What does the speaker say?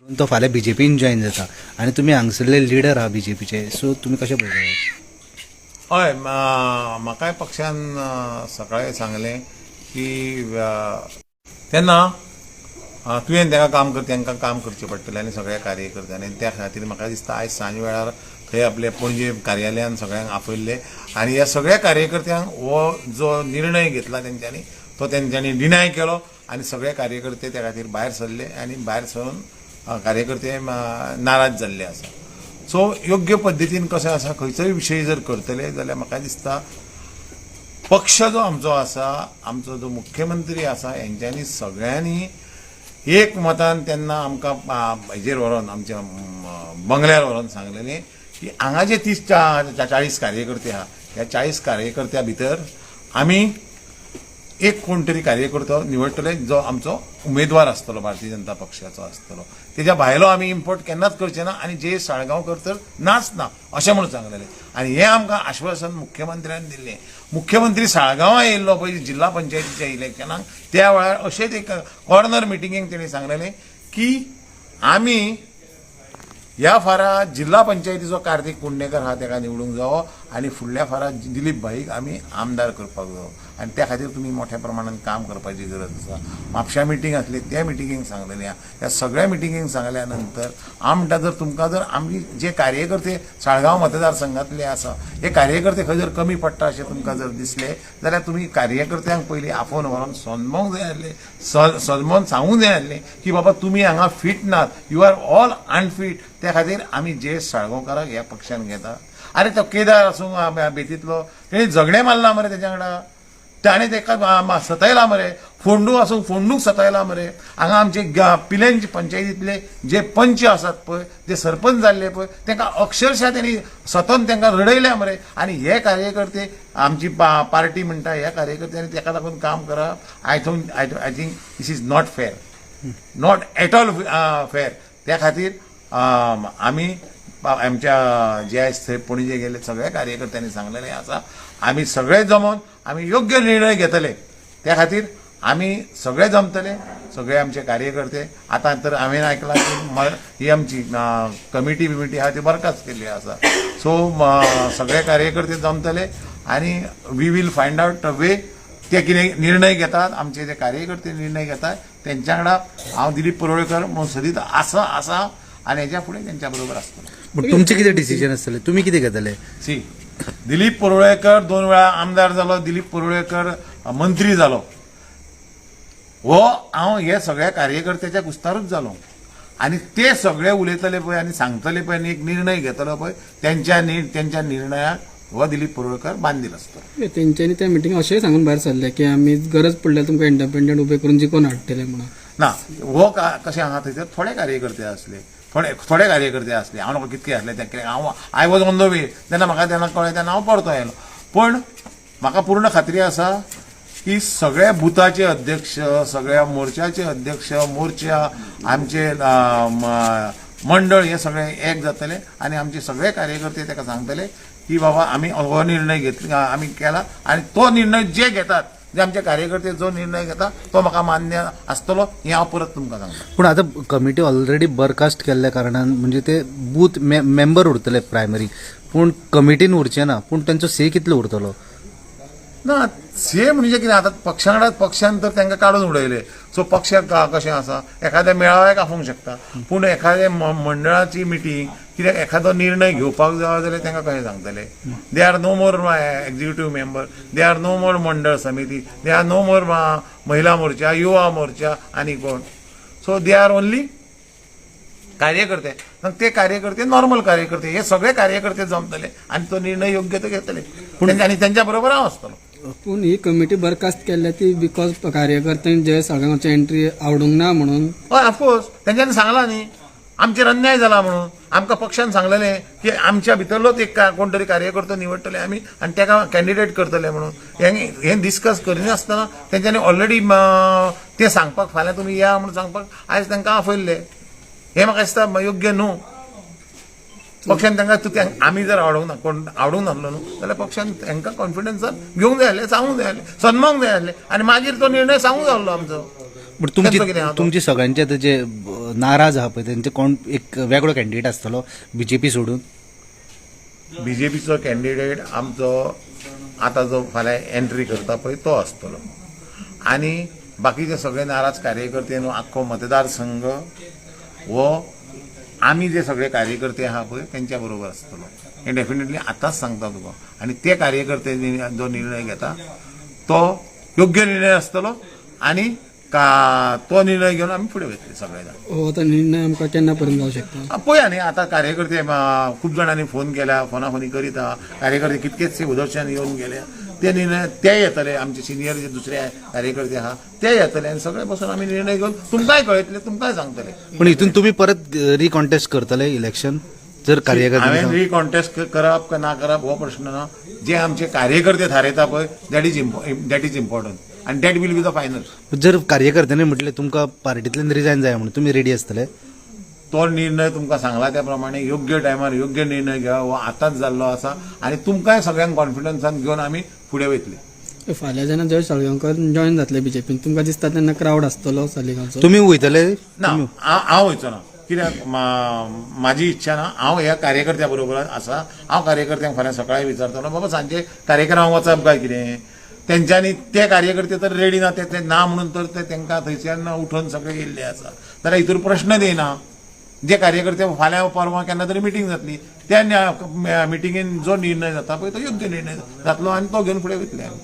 तो फाल्यां बीजेपीन जॉयन जाता आनी तुमी हांगसरले लिडर आहा बीजेपीचे, सो तुमी कशें पळयता? हय, म्हाकाय पक्षान सकाळीं सांगलें की तेन्ना तुवें तांकां काम कर, तांकां काम करचें पडटलें आनी सगळ्या कार्यकर्त्यांनी. त्या खातीर म्हाका दिसता आयज सांज वेळार थंय आपले पणजे कार्यालयान सगळ्यांक आपयल्ले आनी ह्या सगळ्या कार्यकर्त्यांक हो जो निर्णय घेतला तेंच्यांनी, तो तेंच्यांनी डिनाय केलो आनी सगळे कार्यकर्ते त्या खातीर भायर सरले आनी भायर सरून कार्यकर्ते नाराज जाल्ले आसा. सो योग्य पद्दतीन कशें आसा, खंयचोय विशय जर करतले जाल्यार म्हाका दिसता पक्ष जो आमचो आसा, आमचो जो मुख्यमंत्री आसा, हेंच्यांनी सगळ्यांनी एक मतान तेन्ना आमकां हेजेर व्हरोन, आमच्या बंगल्यार व्हरोन सांगलेलें की हांगा जे 30 40 कार्यकर्ते आहा, ह्या 40 कार्यकर्त्या भितर आमी एक कोण तरी कार्यकर्तो निवडटले जो आमचो उमेदवार आसतलो, भारतीय जनता पक्षाचो आसतलो. तेज्या भायलो आमी इम्पोर्ट केन्नाच करचे ना आनी जे साळगांवकर तर नाच ना अशें म्हणून सांगलेलें. आनी हें आमकां आश्वासन मुख्यमंत्र्यान दिल्लें. मुख्यमंत्री साळगांवां येयल्लो पळय जिल्हा पंचायतीच्या इलेक्शनाक, त्या वेळार अशेंच एक कॉर्नर मिटिंगेक तेणी सांगलेलें की आमी ह्या फारा जिल्हा पंचायतीचो कार्तिक कुंडेकर आहा तेका निवडूंक जावो आनी फुडल्या फारा दिलीप भाईक आमी आमदार करपाक जावो आनी त्या खातीर तुमी मोठ्या प्रमाणान काम करपाची गरज आसा. म्हापश्या मिटींग आसली, त्या मिटिंगेक सांगलेलें आहा. ह्या सगळ्या मिटिंगेक सांगल्या नंतर हांव म्हणटा, जर तुमकां जर आमी जे कार्यकर्ते साळगांव मतदारसंघातले आसा हे कार्यकर्ते खंय जर कमी पडटा अशें तुमकां जर दिसलें जाल्यार तुमी कार्यकर्त्यांक पयलीं आफोवन व्हरोन सन्मोंक जाय आसलें, सन्मोन सांगूंक जाय आसलें की बाबा तुमी हांगा फीट नात, you are all unfit. त्या खातीर आमी जे साळगांवकाराक ह्या पक्षान घेता. आरे तो केदार आसूं बेतींतलो, तेणी झगडें मारलां मरे तेच्या वांगडा, ताणें तेका सतायला मरे. फोंडू आसूं, फोंडूक सतायला मरे. हांगा आमचे पिलेंज पंचायतींतले जे पंच आसात पळय, जे सरपंच जाल्ले पळय, तांकां अक्षरशा तेणी सतोन तांकां रडयल्या मरे. आनी हे कार्यकर्ते आमची पार्टी म्हणटा, ह्या कार्यकर्त्यांनी तेका लागून काम करप, I think this is not fair, not at all fair. त्या खातीर आमी आमच्या जे आयज थंय पणजे गेले सगळ्या कार्यकर्त्यांनी सांगलेलें आसा, आमी सगळे जमोन आमी योग्य निर्णय घेतले. त्या खातीर आमी सगळे जमतले, सगळे आमचे कार्यकर्ते. आतां तर हांवें आयकलां की ही आमची कमिटी बिमिटी आहा ती बरखास्त केल्ली आसा. सो सगळे कार्यकर्ते जमतले आनी we will find out a way. ते कितें निर्णय घेतात, आमचे जे कार्यकर्ते निर्णय घेतात तेंच्या वांगडा हांव दिलीप परुळेकर म्हणून सदींच आसा आसा आनी हेच्या फुडें तेंच्या बरोबर आसतलो. पूण तुमचें कितें डिसिजन आसतलें, तुमी कितें घेतले? सी, दिलीप परुळेकर 2 वेळा आमदार जालो, दिलीप परुळेकर मंत्री जालो. हो हांव हे सगळ्या कार्यकर्त्याच्या कुस्तारूच जालो आनी ते सगळे उलयतले पळय आनी सांगतले पळय आनी एक निर्णय घेतलो पळय, तेंच्या निर्णयाक हो दिलीप परुळेकर बांदील आसतलो. तेंच्यांनी त्या मिटिंग अशेंय सांगून भायर सरले की आमी गरज पडल्यार तुमकां इंडिपेंडंट उबे करून जिखोवन हाडटले म्हणून. ना, हो कशें आहा, थंयसर थोडे कार्यकर्ते आसले, थोडे थोडे कार्यकर्ते आसले. हांव नको कितके आसले ते, कित्याक हांव I was on the way तेन्ना म्हाका तेन्ना कळ्ळें, तेन्ना हांव परतो आयलो. पूण म्हाका पूर्ण खात्री आसा की सगळ्या बुथाचे अध्यक्ष, सगळ्या मोर्चाचे अध्यक्ष, मोर्चा आमचे मंडळ हे सगळे एक जातले आनी आमचे सगळे कार्यकर्ते ताका सांगतले की बाबा आमी हो निर्णय घेतला, आमी केला आनी तो निर्णय जे घेतात, जे आमचे कार्यकर्ते जो निर्णय घेता तो म्हाका मान्य आसतलो, हें हांव परत तुमकां सांगता. पूण आतां कमिटी ऑलरेडी बरखास्त केल्ल्या कारणान म्हणजे ते बूथ मेंबर उरतले प्रायमरी, पूण कमिटीन उरचे ना, पूण तेंचो से कितलो उरतलो? ना, से म्हणजे कितें, आतां पक्षा वांगडा पक्षान तर तांकां काडून उडयले. सो पक्षाक कशें आसा, एखाद्या मेळाव्याक आपोवंक शकता, पूण एखाद्या मंडळाची मिटींग कित्याक एखादो निर्णय घेवपाक जाय जाल्यार तांकां कशें सांगतले? They are no more executive member, they are no more मंडळ समिती, they are no मोर महिला मोर्चा, युवा मोर्चा आनी कोण. सो they are only कार्यकर्ते. ते कार्यकर्ते नॉर्मल कार्यकर्ते, हे सगळे कार्यकर्ते जमतले आनी तो निर्णय योग्य तो घेतले पूण आनी तेंच्या बरोबर हांव आसतलो. पूण ही कमिटी बरखास्त केल्ल्या ती because कार्यकर्त्यांक जय साळगांवची एंट्री आवडूंक ना म्हणून? हय, ऑफकोर्स, तेंच्यांनी सांगलां न्ही आमचेर अन्याय जाला म्हणून. आमकां पक्षान सांगलेलें की आमच्या भितरलोच एक कोण तरी कार्यकर्तो निवडटले आमी आनी तेका कॅन्डिडेट करतले म्हणून. हें डिस्कस करिनासतना तेंच्यांनी ऑलरेडी तें सांगपाक फाल्यां तुमी या म्हणून सांगपाक आयज तांकां आपयल्ले, हें म्हाका दिसता योग्य न्हू. पक्षान तांकां तूं आमी जर आवडूंक ना, कोण आवडूंक नासलो न्हू जाल्यार पक्षान तांकां कॉन्फिडन्सान घेवंक जाय आसलें, सांगूंक जाय आसलें, सन्मावंक जाय आसलें आनी मागीर तो निर्णय सांगूंक जाय आसलो आमचो. पण तुमची तेंचो कितें आहा तो? तुमची सगळ्यांचे आतां जे नाराज आहा पळय तेंचे कोण एक वेगळो कॅन्डिडेट आसतलो बीजेपी सोडून? बीजेपीचो कॅन्डिडेट आमचो आतां जो फाल्यां एंट्री करता पळय तो आसतलो आनी बाकीचे सगळे नाराज कार्यकर्ते न्हू, आख्खो मतदारसंघ हो आमी जे सगळे कार्यकर्ते आहा पळय तेंच्या बरोबर आसतलो, हें डेफिनेटली आतांच सांगता तुका. आनी ते कार्यकर्ते जो निर्णय घेता तो योग्य निर्णय आसतलो आनी तो निर्णय घेवन आमी फुडें वयतले सगळे जाण. हो आतां निर्णय आमकां केन्ना पर्यंत जावं शकता? पळया न्ही, आतां कार्यकर्ते खूब जाणांनी फोन केल्या, फोनाफोनी करीत आहा. कार्यकर्ते कितकेचशे उदरशान येवन गेले, ते निर्णय ते येतले, आमचे सिनियर जे दुसरे कार्यकर्ते आहा ते येतले आनी सगळे बसून आमी निर्णय घेवन तुमकांय कळयतले, तुमकांय सांगतले. पण हितून तुमी परत रिकॉन्टेस्ट करतले इलेक्शन जर हांवें कार्यकर्ते रिकॉन्टेस्ट करप काय ना करप हो प्रश्न ना, जे आमचे कार्यकर्ते थारयता पळय that is important आनी that will be the final. जर कार्यकर्त्यांनी म्हटलें तुमकां पार्टींतल्यान रिजायन जाय म्हणून, तुमी रेडी आसतले? तो निर्णय तुमकां सांगला त्या प्रमाणे योग्य टायमार योग्य निर्णय घेवा हो आतांच जाल्लो आसा आनी तुमकांय सगळ्यांक कॉन्फिडन्सान घेवन आमी फुडें वयतले. फाल्यां जेन्ना जयेश साळगांवकर जॉयन जातले बीजेपीन, तुमकां दिसता तेन्ना क्रावड आसतलो सालिगांवचो? तुमी वयतले? ना, हांव वयचो ना, कित्याक म्हाजी इच्छा ना. हांव ह्या कार्यकर्त्या बरोबर आसा. हांव कार्यकर्त्यांक फाल्यां सकाळीं विचारतलो, बाबा सांजे कार्यक्रमाक वचप काय कितें? तेंच्यांनी ते कार्यकर्ते तर रेडी ना, ते ना म्हणून तर ते तांकां थंयच्यान उठोवन सगळे येयल्ले आसा. जाल्यार हितूर प्रश्न येना. जे कार्यकर्ते फाल्यां परवां केन्ना तरी मिटींग जातली, त्या मिटिंगेन जो निर्णय जाता पळय तो योग्य निर्णय जातलो आनी तो घेवन फुडें वयतले आमी.